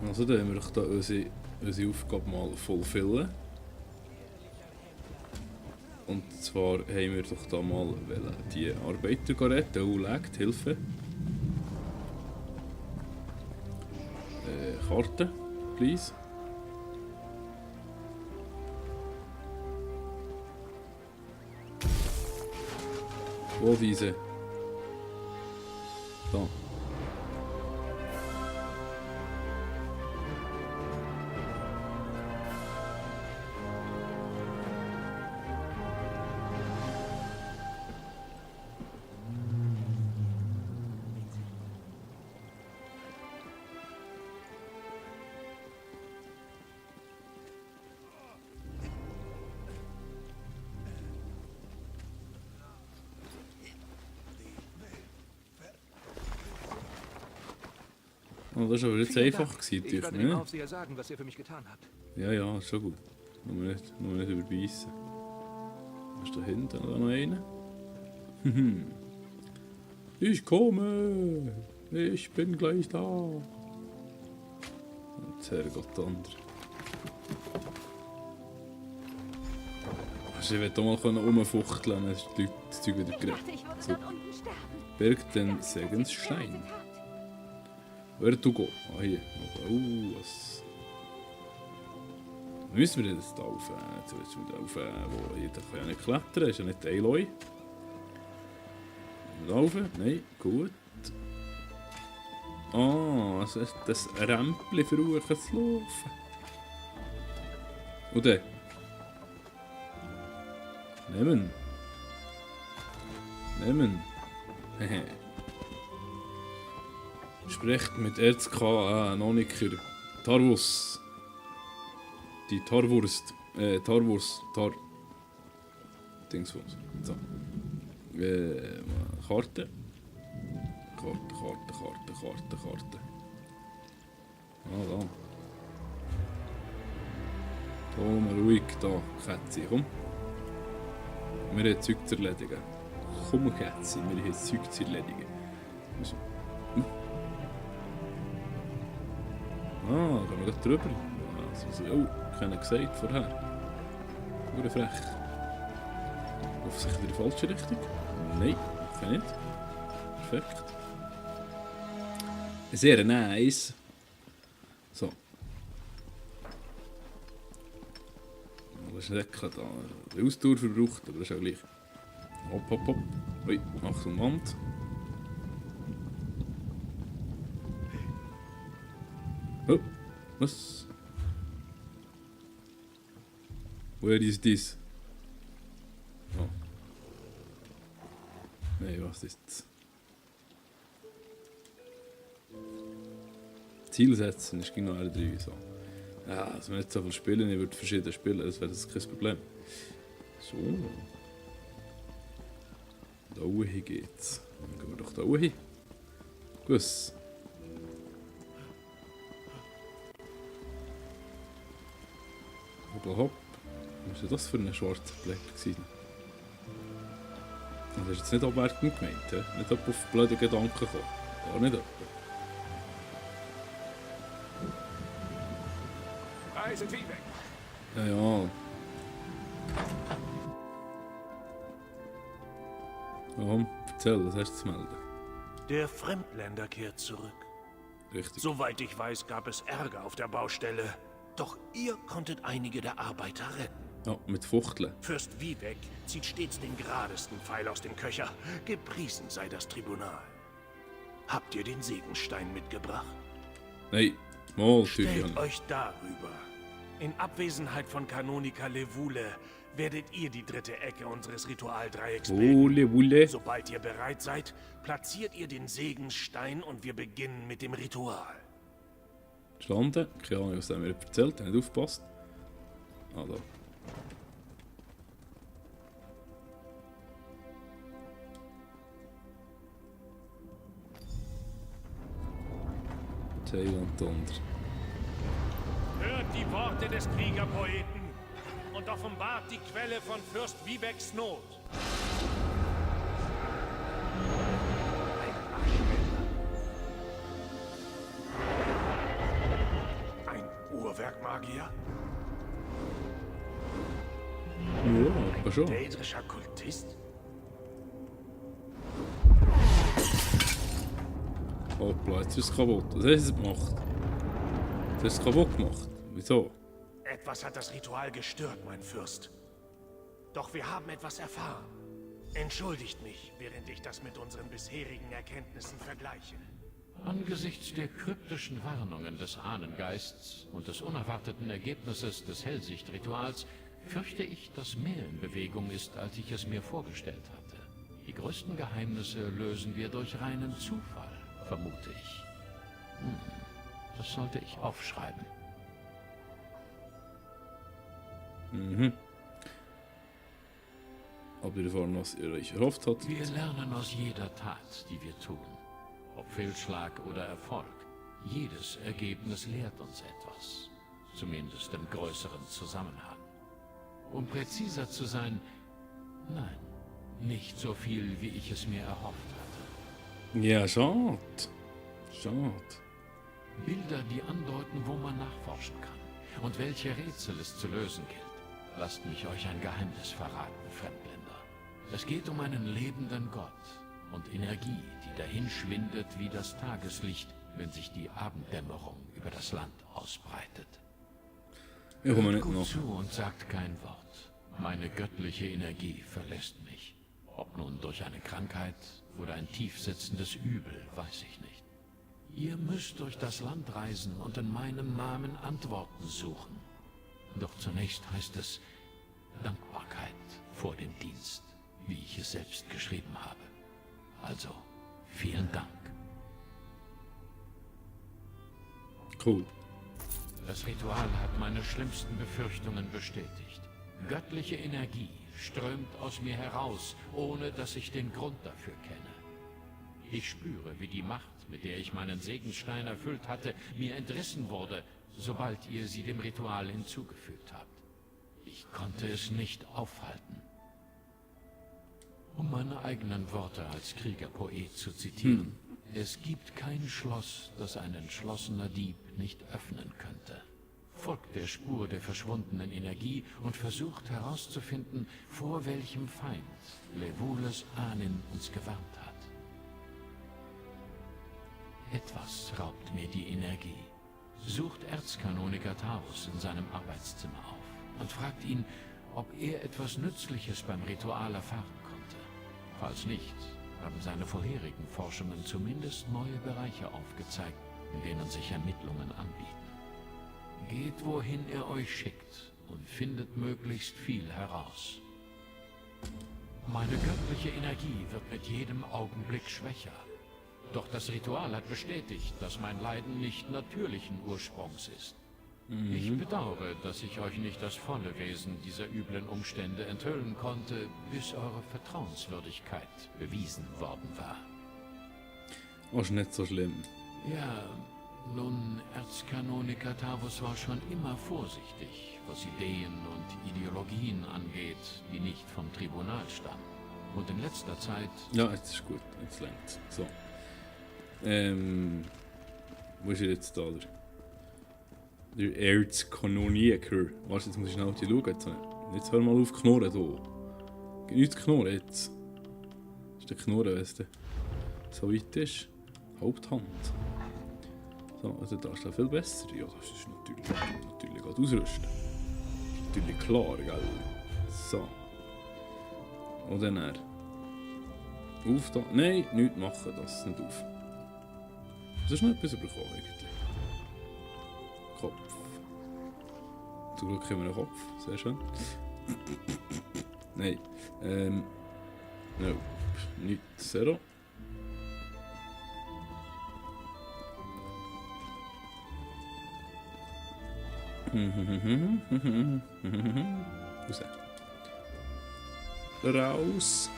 Also dann haben wir doch da unsere Aufgabe mal fulfillen. Und zwar haben wir doch da mal die Arbeiter retten. Oh, legt Hilfe. Karte, please. Wo diese? Da. Oh, das war aber jetzt einfach gewesen, Ich werde dem Aufseher sagen, was ihr für mich getan habt. Ja, ja, ist schon gut. Nur nicht überbeissen. Was ist da hinten noch einer? Ich komme! Ich bin gleich da! Und Herrgott andere. Also ich will hier mal rumfuchteln, dann ist die Leute das Zeug wieder gerät. So. Birgt den Segensstein. Where to go? Ah, hier. Was? Müssen wir das da rauf? Jetzt müssen wir da rauf, wo jeder kann ja nicht klettern, ist ja nicht Aloy. Laufen? Nein, gut. Ah, also das Rämpchen versuchen zu laufen. Und dann? Nehmen. Hehe. Sprecht mit RZK Noniker. Tarvus. Die Tarwurst. Dingsbums. So. Karte. Karte. Ah, da. Da mal ruhig, da, Kätzi, komm. Wir haben Zeug zu erledigen. Komm, Kätzi, wir haben Zeug zu erledigen. Ah, da gehen wir gleich drüber. Oh, keiner gesagt vorher. Nur frech. Offensichtlich in die falsche Richtung. Nein, kann nicht. Perfekt. Sehr nice. So. Das ist nicht da. Die Ausdauer verbraucht, aber das ist auch gleich. Hopp. Ui, Achtung, Wand. Oh, was? Where is this? Oh. Nee, was ist? Ziel setzen ist genau R3 so. Ja, also wenn wir nicht so viel spielen, ich würde verschiedene spielen, das wäre das kein Problem. So. Da oben geht's. Dann gehen wir doch da oben hin. Gut. Hopp. Was war das für ein schwarzer Fleck? Das ist jetzt nicht abwertend gemeint, he? Nicht jemand auf blöde Gedanken kommen. Gar nicht jemand. Sind wir weg. Ja. Warum? Erzähl, was hast du zu melden? Der Fremdländer kehrt zurück. Richtig. Soweit ich weiß, gab es Ärger auf der Baustelle. Doch ihr konntet einige der Arbeiter retten. Ja, mit Fuchteln. Fürst Wiebeck zieht stets den geradesten Pfeil aus dem Köcher. Gepriesen sei das Tribunal. Habt ihr den Segenstein mitgebracht? Nein, mal, Stellt euch darüber. In Abwesenheit von Kanonika Levule werdet ihr die dritte Ecke unseres Ritualdreiecks bilden. Wulle. Sobald ihr bereit seid, platziert ihr den Segenstein und wir beginnen mit dem Ritual. Standen. Keine Ahnung, was er mir erzählt, hat nicht aufgepasst. Ah, da. Tail und Thunder. Hört die Worte des Kriegerpoeten und offenbart die Quelle von Fürst Wiebecks Not. Uhrwerkmagier? Ja, aber schon. Daedrischer Kultist? Hoppla, jetzt ist es kaputt. Was hast du gemacht? Du hast es kaputt gemacht. Wieso? Etwas hat das Ritual gestört, mein Fürst. Doch wir haben etwas erfahren. Entschuldigt mich, während ich das mit unseren bisherigen Erkenntnissen vergleiche. Angesichts der kryptischen Warnungen des Ahnengeists und des unerwarteten Ergebnisses des Hellsichtrituals fürchte ich, dass mehr in Bewegung ist, als ich es mir vorgestellt hatte. Die größten Geheimnisse lösen wir durch reinen Zufall, vermute ich. Das sollte ich aufschreiben. Aber davon, was ihr euch erhofft habt. Wir lernen aus jeder Tat, die wir tun. Ob Fehlschlag oder Erfolg. Jedes Ergebnis lehrt uns etwas. Zumindest im größeren Zusammenhang. Um präziser zu sein, nein, nicht so viel, wie ich es mir erhofft hatte. Ja, schade. Schade. Bilder, die andeuten, wo man nachforschen kann und welche Rätsel es zu lösen gilt. Lasst mich euch ein Geheimnis verraten, Fremdländer. Es geht um einen lebenden Gott und Energie, die dahin schwindet wie das Tageslicht, wenn sich die Abenddämmerung über das Land ausbreitet. Ich komme Hört nicht gut noch. zu und sagt kein Wort. Meine göttliche Energie verlässt mich. Ob nun durch eine Krankheit oder ein tiefsitzendes Übel, weiß ich nicht. Ihr müsst durch das Land reisen und in meinem Namen Antworten suchen. Doch zunächst heißt es Dankbarkeit vor dem Dienst, wie ich es selbst geschrieben habe. Also, vielen Dank. Cool. Das Ritual hat meine schlimmsten Befürchtungen bestätigt. Göttliche Energie strömt aus mir heraus, ohne dass ich den Grund dafür kenne. Ich spüre, wie die Macht, mit der ich meinen Segensstein erfüllt hatte, mir entrissen wurde, sobald ihr sie dem Ritual hinzugefügt habt. Ich konnte es nicht aufhalten. Um meine eigenen Worte als Kriegerpoet zu zitieren, es gibt kein Schloss, das ein entschlossener Dieb nicht öffnen könnte. Folgt der Spur der verschwundenen Energie und versucht herauszufinden, vor welchem Feind Levules Ahnen uns gewarnt hat. Etwas raubt mir die Energie. Sucht Erzkanoniker Taurus in seinem Arbeitszimmer auf und fragt ihn, ob er etwas Nützliches beim Ritual erfahren konnte. Falls nicht, haben seine vorherigen Forschungen zumindest neue Bereiche aufgezeigt, in denen sich Ermittlungen anbieten. Geht, wohin er euch schickt und findet möglichst viel heraus. Meine göttliche Energie wird mit jedem Augenblick schwächer. Doch das Ritual hat bestätigt, dass mein Leiden nicht natürlichen Ursprungs ist. Ich bedauere, dass ich euch nicht das volle Wesen dieser üblen Umstände enthüllen konnte, bis eure Vertrauenswürdigkeit bewiesen worden war. Ist nicht so schlimm. Ja, nun, Erzkanoniker Taurus war schon immer vorsichtig, was Ideen und Ideologien angeht, die nicht vom Tribunal stammen. Und in letzter Zeit... Ja, jetzt ist gut. Jetzt längt's. So. Wo ist er jetzt da? Der Erzkanoniker. Warte, jetzt muss ich schnell auf die schauen. Jetzt hör mal auf knurren hier. Geht nichts knurren jetzt. Das ist der Knurren, weißt du. So weit ist. Haupthand. So, also da ist das viel besser. Ja, das ist natürlich gerade ausrüsten. Natürlich klar, gell. So. Und dann auf da. Nein, nichts machen, das ist nicht auf. Das ist noch etwas bekommen eigentlich. Kopf. Zum Glück haben wir einen Kopf, sehr schön. Nein. No. Nicht Zero. Raus. Raus.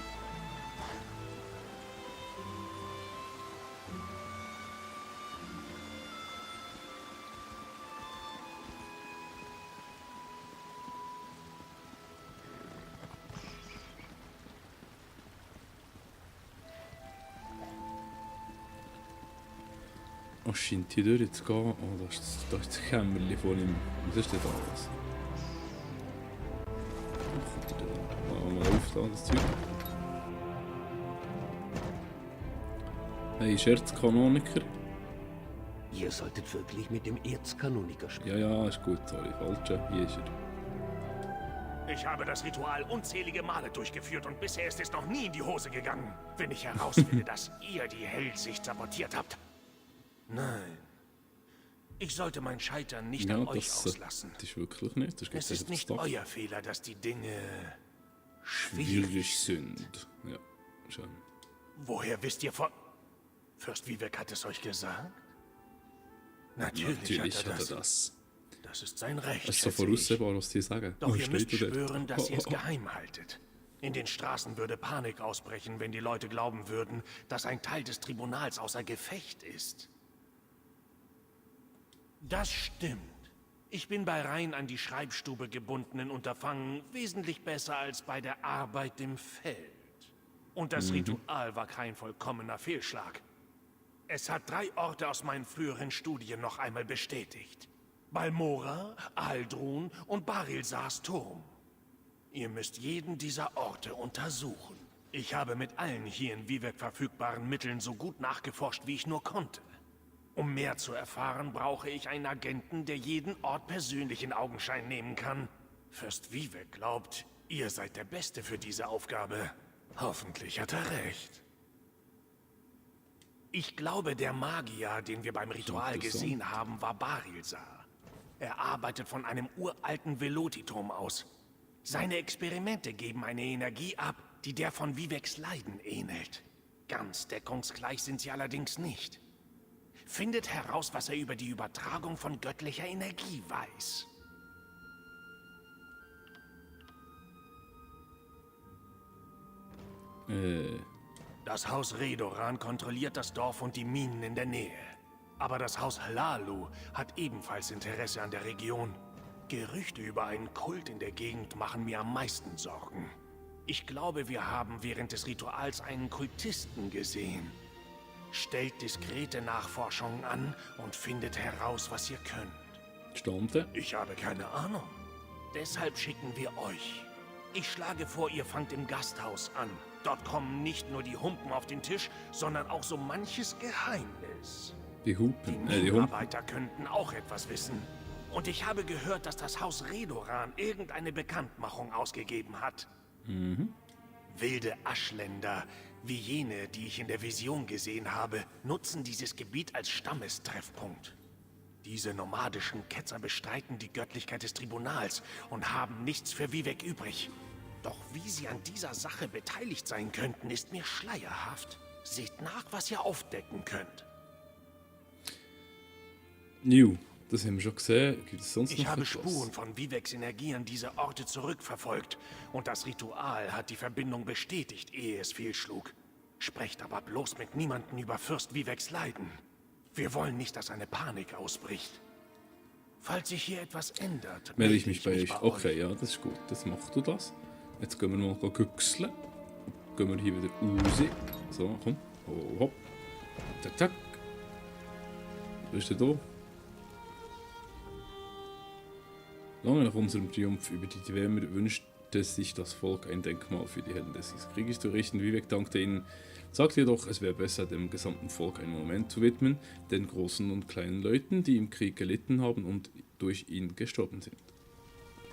Es scheint hier durchzugehen. Oh, da ist das Kämmerchen von ihm. Was ist denn da alles? Was kommt da? Mal auf da, das Zeug. Hey, Scherzkanoniker. Ihr solltet wirklich mit dem Erzkanoniker sprechen. Ja, ist gut, sorry, falscher. Hier ist er. Ich habe das Ritual unzählige Male durchgeführt und bisher ist es noch nie in die Hose gegangen, wenn ich herausfinde, dass ihr die Hellsicht sabotiert habt. Nein. Ich sollte mein Scheitern nicht an euch auslassen. Das ist wirklich nicht. Das Es ist nicht euer Fehler, dass die Dinge schwierig sind. Ja, schon. Woher wisst ihr von... Fürst Wieveck hat es euch gesagt? Natürlich hat er das. Das ist sein Recht. Es ist so voraussehbar, was die sagen. Doch ihr müsst schwören, dass ihr es geheim haltet. In den Straßen würde Panik ausbrechen, wenn die Leute glauben würden, dass ein Teil des Tribunals außer Gefecht ist. Das stimmt. Ich bin bei rein an die Schreibstube gebundenen Unterfangen wesentlich besser als bei der Arbeit im Feld. Und das Ritual war kein vollkommener Fehlschlag. Es hat 3 Orte aus meinen früheren Studien noch einmal bestätigt. Balmora, Aldrun und Barilsars Turm. Ihr müsst jeden dieser Orte untersuchen. Ich habe mit allen hier in Vivec verfügbaren Mitteln so gut nachgeforscht, wie ich nur konnte. Um mehr zu erfahren, brauche ich einen Agenten, der jeden Ort persönlich in Augenschein nehmen kann. Fürst Vivec glaubt, ihr seid der Beste für diese Aufgabe. Hoffentlich hat er recht. Ich glaube, der Magier, den wir beim Ritual gesehen haben, war Barilsar. Er arbeitet von einem uralten Velotiturm aus. Seine Experimente geben eine Energie ab, die der von Vivecs Leiden ähnelt. Ganz deckungsgleich sind sie allerdings nicht. Findet heraus, was er über die Übertragung von göttlicher Energie weiß. Das Haus Redoran kontrolliert das Dorf und die Minen in der Nähe. Aber das Haus Hlalu hat ebenfalls Interesse an der Region. Gerüchte über einen Kult in der Gegend machen mir am meisten Sorgen. Ich glaube, wir haben während des Rituals einen Kultisten gesehen. Stellt diskrete Nachforschungen an und findet heraus, was ihr könnt. Stande? Ich habe keine Ahnung. Deshalb schicken wir euch. Ich schlage vor, ihr fangt im Gasthaus an. Dort kommen nicht nur die Humpen auf den Tisch, sondern auch so manches Geheimnis. Die Hupen. Die Mitarbeiter könnten auch etwas wissen. Und ich habe gehört, dass das Haus Redoran irgendeine Bekanntmachung ausgegeben hat. Wilde Aschländer, wie jene, die ich in der Vision gesehen habe, nutzen dieses Gebiet als Stammestreffpunkt. Diese nomadischen Ketzer bestreiten die Göttlichkeit des Tribunals und haben nichts für Vivec übrig. Doch wie sie an dieser Sache beteiligt sein könnten, ist mir schleierhaft. Seht nach, was ihr aufdecken könnt. New, das haben wir schon gesehen. Gibt es sonst noch Ich habe etwas? Spuren von Vivecs Energie an diese Orte zurückverfolgt. Und das Ritual hat die Verbindung bestätigt, ehe es fehlschlug. Sprecht aber bloß mit niemandem über Fürst Vivecs Leiden. Wir wollen nicht, dass eine Panik ausbricht. Falls sich hier etwas ändert, Melde ich mich bei euch. Okay, ja, das ist gut. Das machst du das. Jetzt gehen wir mal güchseln. Gehen wir hier wieder raus. So, komm. Hopp, hopp. Zack, zack. Was ist denn da? Lange nach unserem Triumph über die Dwemer wünschte sich das Volk ein Denkmal für die Helden des Krieges zu richten. Vivec dankte ihnen, sagte jedoch, es wäre besser, dem gesamten Volk ein Monument zu widmen, den großen und kleinen Leuten, die im Krieg gelitten haben und durch ihn gestorben sind.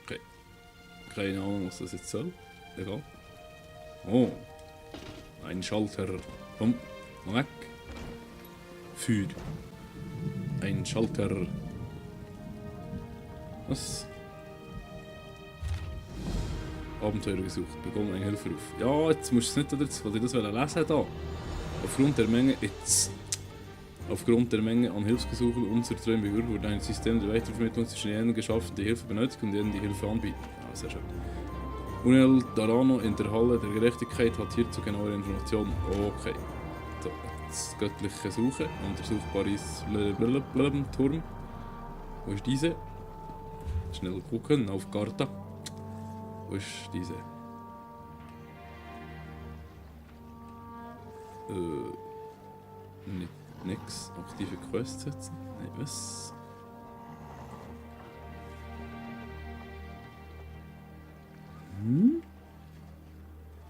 Okay. Keine Ahnung, was das jetzt soll. Egal. Oh. Ein Schalter. Komm, mal weg. Für. Ein Schalter. Was? Abenteuer gesucht. Begonnen ein Hilferuf. Ja, jetzt musst du es nicht dazu, weil ich das lesen da. Aufgrund der Menge Aufgrund der Menge an Hilfsgesuchen unserer treuen Bürger wurde ein System der Weitervermittlung zwischen jenen geschaffen, die Hilfe benötigen und jenen, die Hilfe anbieten. Ja, sehr schön. Unel Darano in der Halle der Gerechtigkeit hat hierzu genauere Informationen. Okay. So, jetzt göttliche Suche. Untersuchbares Turm. Wo ist diese? Schnell gucken auf Karta. Wo ist diese? Nicht Nix. Aktive Quest setzen. Nein, was?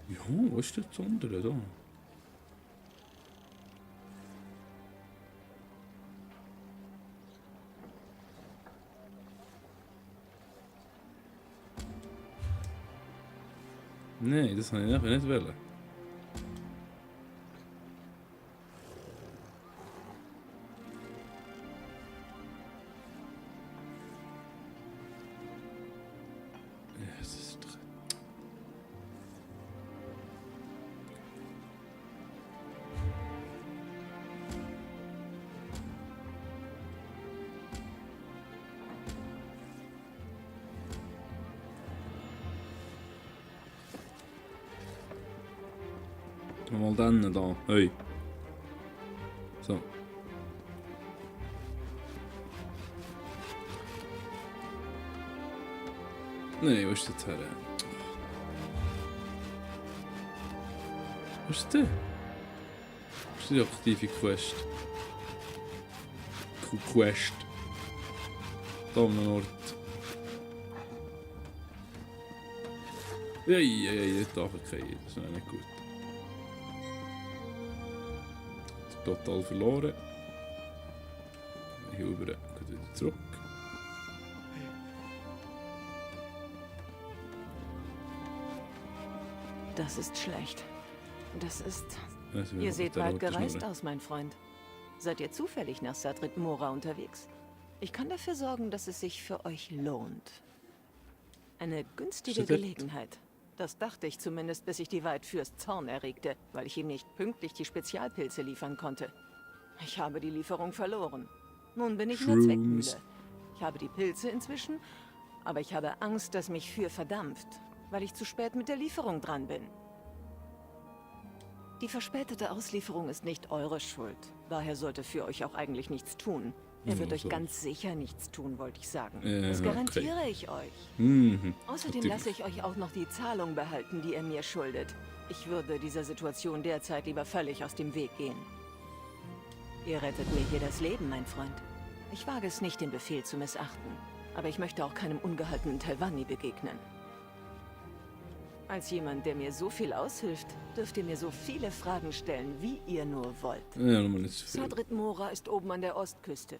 Ja, wo ist das andere da? Nein, das habe ich einfach nicht wollen. Ja, das ist doch... Mal dann da. Hey. So. Nein, wo ist das her? Was ist das? Was ist die aktive Quest? Quest. Da am Ort. Ei, da verkehrt. Das ist noch nicht gut. Total verloren. Hier rüber, geht wieder zurück. Das ist schlecht. Das ist... Also, Ihr seht der bald rote gereist Schnurren. aus, mein Freund. Seid ihr zufällig nach Sadrit Mora unterwegs? Ich kann dafür sorgen, dass es sich für euch lohnt. Eine günstige Sadrit? Gelegenheit. Das dachte ich zumindest, bis ich die Waldfürst Zorn erregte, weil ich ihm nicht pünktlich die Spezialpilze liefern konnte. Ich habe die Lieferung verloren. Nun bin ich in der Shrooms. Zwickmühle. Ich habe die Pilze inzwischen, aber ich habe Angst, dass mich für verdampft, weil ich zu spät mit der Lieferung dran bin. Die verspätete Auslieferung ist nicht eure Schuld. Daher sollte für euch auch eigentlich nichts tun. Er wird Ja, euch so. ganz sicher nichts tun, wollte ich sagen. Ja, Das okay. garantiere ich euch. Mhm. Außerdem Natürlich. lasse ich euch auch noch die Zahlung behalten, die ihr mir schuldet. Ich würde dieser Situation derzeit lieber völlig aus dem Weg gehen. Ihr rettet mir hier das Leben, mein Freund. Ich wage es nicht, den Befehl zu missachten. Aber ich möchte auch keinem ungehaltenen Telvanni begegnen. Als jemand, der mir so viel aushilft, dürft ihr mir so viele Fragen stellen, wie ihr nur wollt. Ja, nochmal nicht zu viel. Sadrit Mora ist oben an der Ostküste.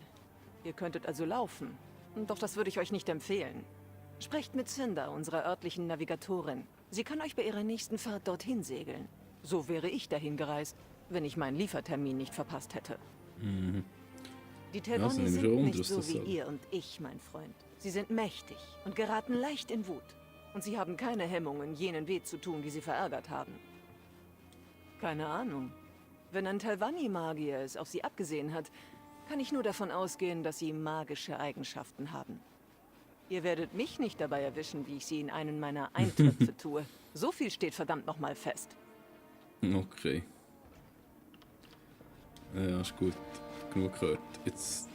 Ihr könntet also laufen. Doch das würde ich euch nicht empfehlen. Sprecht mit Cinder, unserer örtlichen Navigatorin. Sie kann euch bei ihrer nächsten Fahrt dorthin segeln. So wäre ich dahin gereist, wenn ich meinen Liefertermin nicht verpasst hätte. Die Telvanni nehme ich sind auch an, nicht dass so das wie so- ihr und ich, mein Freund. Sie sind mächtig und geraten leicht in Wut. Und sie haben keine Hemmungen, jenen weh zu tun, die sie verärgert haben. Keine Ahnung. Wenn ein Telvanni-Magier es auf sie abgesehen hat, kann ich nur davon ausgehen, dass sie magische Eigenschaften haben. Ihr werdet mich nicht dabei erwischen, wie ich sie in einen meiner Eintöpfe tue. So viel steht verdammt nochmal fest. Okay. Ja, ist gut. Genug gehört. Jetzt...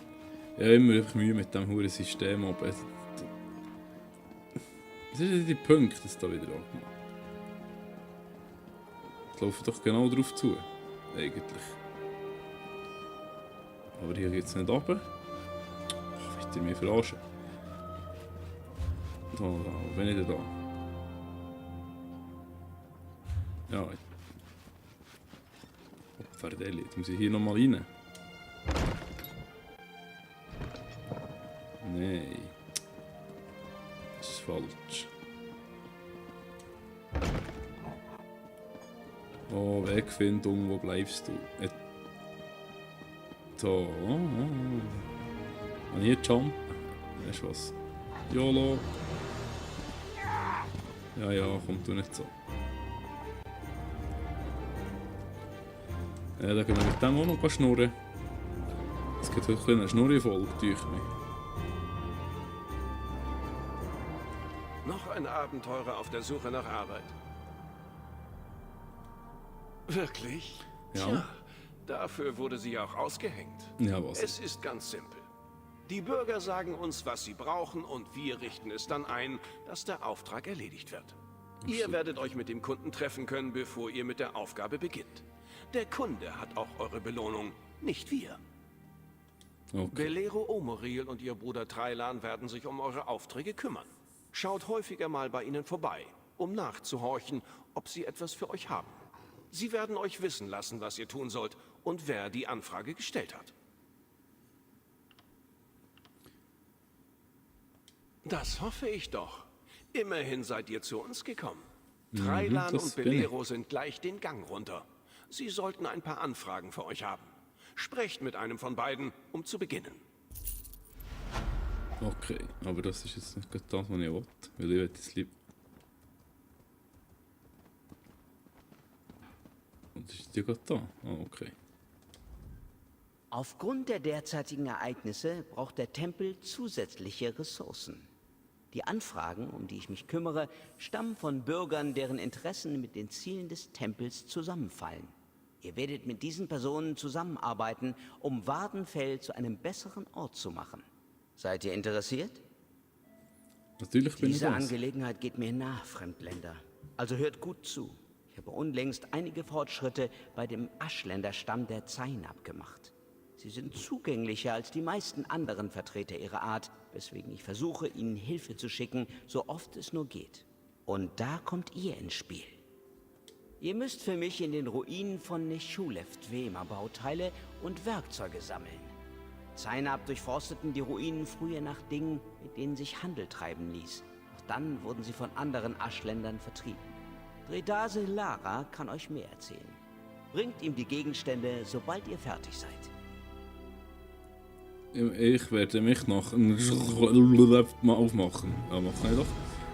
Ja, immer einfach Mühe mit dem huren System, aber... Das sind die Punkte, das da wieder angemacht. Es laufen doch genau drauf zu. Eigentlich. Aber hier geht's nicht runter. Oh, wollt ihr mich verarschen? Da, wo bin ich denn da? Ja. Opferdelli, jetzt muss ich hier nochmal rein. Nein. Das ist falsch. Oh, Wegfindung, wo bleibst du? Da. Und hier Jump. Weißt du was? YOLO. Ja, komm du nicht so. Ja, da können wir mit dem auch noch schnurren. Es gibt wirklich eine Schnurri-Folge, durch mich. Noch ein Abenteurer auf der Suche nach Arbeit. Wirklich? Ja. Tja, dafür wurde sie auch ausgehängt. Ja, was? Es ist ganz simpel. Die Bürger sagen uns, was sie brauchen, und wir richten es dann ein, dass der Auftrag erledigt wird. Ihr werdet euch mit dem Kunden treffen können, bevor ihr mit der Aufgabe beginnt. Der Kunde hat auch eure Belohnung. nicht wir. Okay. Belero Omoriel und ihr Bruder Trailan werden sich um eure Aufträge kümmern. Schaut häufiger mal bei ihnen vorbei, um nachzuhorchen, ob sie etwas für euch haben. Sie werden euch wissen lassen, was ihr tun sollt und wer die Anfrage gestellt hat. Das hoffe ich doch. Immerhin seid ihr zu uns gekommen. Trailan das und bin ich. Belero sind gleich den Gang runter. Sie sollten ein paar Anfragen für euch haben. Sprecht mit einem von beiden, um zu beginnen. Okay, aber das ist jetzt nicht gerade das, was ich will. Weil ich will jetzt lieber... Und ist die gerade da? Ah, okay. Aufgrund der derzeitigen Ereignisse braucht der Tempel zusätzliche Ressourcen. Die Anfragen, um die ich mich kümmere, stammen von Bürgern, deren Interessen mit den Zielen des Tempels zusammenfallen. Ihr werdet mit diesen Personen zusammenarbeiten, um Wardenfell zu einem besseren Ort zu machen. Seid ihr interessiert? Natürlich bin ich Diese das. Angelegenheit geht mir nah, Fremdländer. Also hört gut zu. Ich habe unlängst einige Fortschritte bei dem Aschländer-Stamm der Zainab gemacht. Sie sind zugänglicher als die meisten anderen Vertreter ihrer Art, weswegen ich versuche, ihnen Hilfe zu schicken, so oft es nur geht. Und da kommt ihr ins Spiel. Ihr müsst für mich in den Ruinen von Neshulev Dwemer Bauteile und Werkzeuge sammeln. Zainab durchforsteten die Ruinen früher nach Dingen, mit denen sich Handel treiben ließ. Doch dann wurden sie von anderen Aschländern vertrieben. Dredase Lara kann euch mehr erzählen. Bringt ihm die Gegenstände, sobald ihr fertig seid. Ich werde mich noch mal aufmachen. Ja, mach ich doch.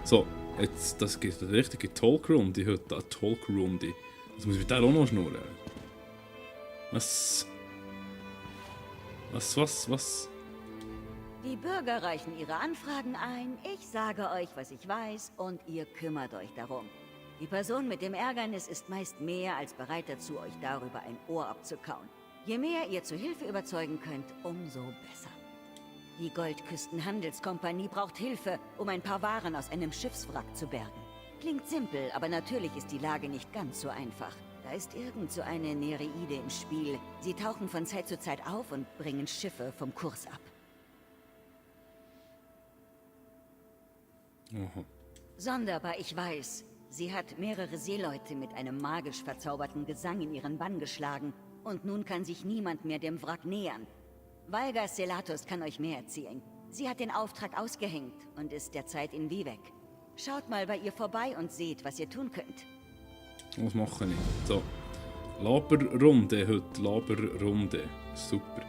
So, jetzt, das gibt eine richtige Talkrunde heute. Eine Talkrunde. Jetzt muss ich mit der auch noch schnurren. Was? Die Bürger reichen ihre Anfragen ein, ich sage euch, was ich weiß, und ihr kümmert euch darum. Die Person mit dem Ärgernis ist meist mehr als bereit dazu, euch darüber ein Ohr abzukauen. Je mehr ihr zur Hilfe überzeugen könnt, umso besser. Die Goldküstenhandelskompanie braucht Hilfe, um ein paar Waren aus einem Schiffswrack zu bergen. Klingt simpel, aber natürlich ist die Lage nicht ganz so einfach. Da ist irgend so eine Nereide im Spiel. Sie tauchen von Zeit zu Zeit auf und bringen Schiffe vom Kurs ab. Aha. Sonderbar, ich weiß. Sie hat mehrere Seeleute mit einem magisch verzauberten Gesang in ihren Bann geschlagen. Und nun kann sich niemand mehr dem Wrack nähern. Valgas Selatus kann euch mehr erzählen. Sie hat den Auftrag ausgehängt und ist derzeit in Vivec. Schaut mal bei ihr vorbei und seht, was ihr tun könnt. Was mache ich? So. Laberrunde heute. Laberrunde. Super.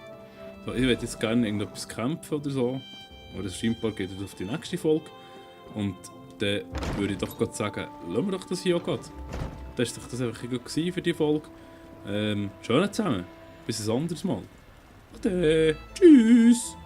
So, ich würde jetzt gerne irgendetwas kämpfen oder so. Aber das scheinbar geht auf die nächste Folge. Und dann würde ich doch gerade sagen, lassen wir doch das hier auch gerade. Das war doch das einfach gut für die Folge. Schön zusammen. Bis ein anderes Mal. Ade. Tschüss.